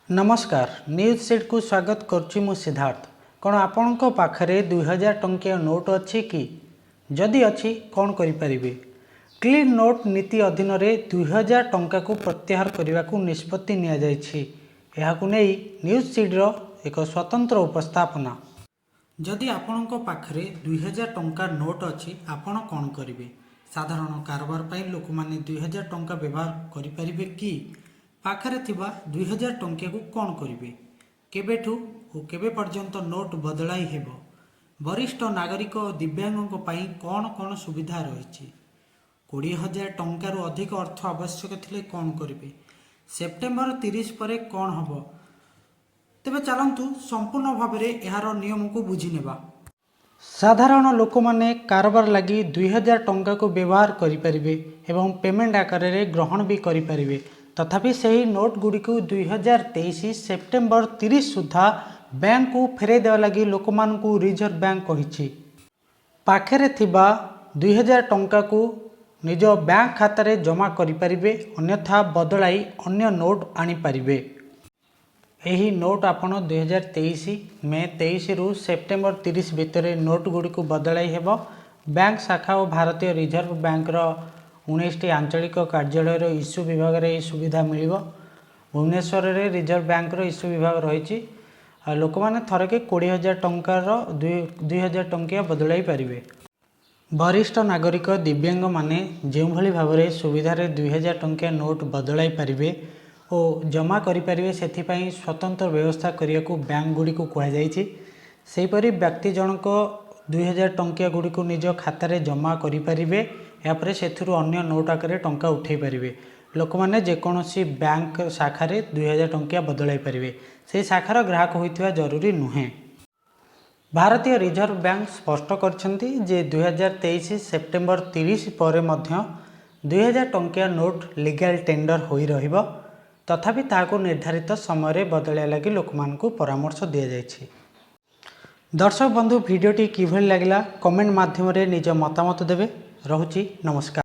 ନମସ୍କାର, ନ୍ୟୁଜ୍ ସିଟ୍କୁ ସ୍ୱାଗତ କରୁଛି ମୁଁ ସିଦ୍ଧାର୍ଥ। କ'ଣ ଆପଣଙ୍କ ପାଖରେ 2000 ଟଙ୍କିଆ ନୋଟ୍ ଅଛି କି? ଯଦି ଅଛି, କ'ଣ କରିପାରିବେ? କ୍ଲିନ୍ ନୋଟ୍ ନୀତି ଅଧୀନରେ 2000 ଟଙ୍କାକୁ ପ୍ରତ୍ୟାହାର କରିବାକୁ ନିଷ୍ପତ୍ତି ନିଆଯାଇଛି। ଏହାକୁ ନେଇ ନ୍ୟୁଜ୍ ସିଟ୍ର ଏକ ସ୍ୱତନ୍ତ୍ର ଉପସ୍ଥାପନା। ଯଦି ଆପଣଙ୍କ ପାଖରେ 2000 ଟଙ୍କା ନୋଟ୍ ଅଛି, ଆପଣ କ'ଣ କରିବେ? ସାଧାରଣ କାରବାର ପାଇଁ ଲୋକମାନେ 2000 ଟଙ୍କା ବ୍ୟବହାର କରିପାରିବେ କି? ପାଖରେ ଥିବା 2000 ଟଙ୍କିଆକୁ କ'ଣ କରିବେ? କେବେଠୁ ଓ କେବେ ପର୍ଯ୍ୟନ୍ତ ନୋଟ୍ ବଦଳାଇ ହେବ? ବରିଷ୍ଠ ନାଗରିକ ଓ ଦିବ୍ୟାଙ୍ଗଙ୍କ ପାଇଁ କ'ଣ କ'ଣ ସୁବିଧା ରହିଛି? 20,000 ଟଙ୍କାରୁ ଅଧିକ ଅର୍ଥ ଆବଶ୍ୟକ ଥିଲେ କ'ଣ କରିବେ? ସେପ୍ଟେମ୍ବର 30 ପରେ କ'ଣ ହେବ? ତେବେ ଚାଲନ୍ତୁ, ସମ୍ପୂର୍ଣ୍ଣ ଭାବରେ ଏହାର ନିୟମକୁ ବୁଝିନେବା। ସାଧାରଣ ଲୋକମାନେ କାରବାର ଲାଗି 2000 ଟଙ୍କାକୁ ବ୍ୟବହାର କରିପାରିବେ ଏବଂ ପେମେଣ୍ଟ ଆକାରରେ ଗ୍ରହଣ ବି କରିପାରିବେ। ତଥାପି ସେହି ନୋଟ୍ ଗୁଡ଼ିକୁ 2023 ସେପ୍ଟେମ୍ବର 30 ସୁଦ୍ଧା ବ୍ୟାଙ୍କକୁ ଫେରାଇ ଦେବା ଲାଗି ଲୋକମାନଙ୍କୁ ରିଜର୍ଭ ବ୍ୟାଙ୍କ କହିଛି। ପାଖରେ ଥିବା 2000 ଟଙ୍କାକୁ ନିଜ ବ୍ୟାଙ୍କ ଖାତାରେ ଜମା କରିପାରିବେ, ଅନ୍ୟଥା ବଦଳାଇ ଅନ୍ୟ ନୋଟ୍ ଆଣିପାରିବେ। ଏହି ନୋଟ୍ ଆପଣ 2023 ମେ 23ରୁ ସେପ୍ଟେମ୍ବର 30 ଭିତରେ ନୋଟ୍ ଗୁଡ଼ିକୁ ବଦଳାଇ ହେବ। ବ୍ୟାଙ୍କ ଶାଖା ଓ ଭାରତୀୟ ରିଜର୍ଭ ବ୍ୟାଙ୍କର 19ଟି ଆଞ୍ଚଳିକ କାର୍ଯ୍ୟାଳୟର ଇସ୍ୟୁ ବିଭାଗରେ ଏହି ସୁବିଧା ମିଳିବ। ଭୁବନେଶ୍ୱରରେ ରିଜର୍ଭ ବ୍ୟାଙ୍କର ଇସ୍ୟୁ ବିଭାଗ ରହିଛି। ଆଉ ଲୋକମାନେ ଥରକେ 20,000 ଟଙ୍କାର 2000 ଟଙ୍କିଆ ବଦଳାଇ ପାରିବେ। ବରିଷ୍ଠ ନାଗରିକ, ଦିବ୍ୟାଙ୍ଗମାନେ ଯେଉଁଭଳି ଭାବରେ ସୁବିଧାରେ 2000 ଟଙ୍କିଆ ନୋଟ୍ ବଦଳାଇ ପାରିବେ ଓ ଜମା କରିପାରିବେ, ସେଥିପାଇଁ ସ୍ୱତନ୍ତ୍ର ବ୍ୟବସ୍ଥା କରିବାକୁ ବ୍ୟାଙ୍କ ଗୁଡ଼ିକୁ କୁହାଯାଇଛି। ସେହିପରି ବ୍ୟକ୍ତି ଜଣକ 2000 ଟଙ୍କିଆ ଗୁଡ଼ିକୁ ନିଜ ଖାତାରେ ଜମା କରିପାରିବେ। ଏହାପରେ ସେଥିରୁ ଅନ୍ୟ ନୋଟ୍ ଆକାରରେ ଟଙ୍କା ଉଠାଇ ପାରିବେ। ଲୋକମାନେ ଯେକୌଣସି ବ୍ୟାଙ୍କ ଶାଖାରେ 2000 ଟଙ୍କିଆ ବଦଳାଇ ପାରିବେ। ସେହି ଶାଖାର ଗ୍ରାହକ ହୋଇଥିବା ଜରୁରୀ ନୁହେଁ। ଭାରତୀୟ ରିଜର୍ଭ ବ୍ୟାଙ୍କ ସ୍ପଷ୍ଟ କରିଛନ୍ତି ଯେ 2023 ସେପ୍ଟେମ୍ବର 30 ପରେ ମଧ୍ୟ 2000 ଟଙ୍କିଆ ନୋଟ୍ ଲିଗାଲ ଟେଣ୍ଡର ହୋଇ ରହିବ। ତଥାପି ତାହାକୁ ନିର୍ଦ୍ଧାରିତ ସମୟରେ ବଦଳାଇବା ଲାଗି ଲୋକମାନଙ୍କୁ ପରାମର୍ଶ ଦିଆଯାଇଛି। ଦର୍ଶକ ବନ୍ଧୁ, ଭିଡ଼ିଓଟି କିଭଳି ଲାଗିଲା, କମେଣ୍ଟ ମାଧ୍ୟମରେ ନିଜ ମତାମତ ଦେବେ। ରହୁଛି, ନମସ୍କାର।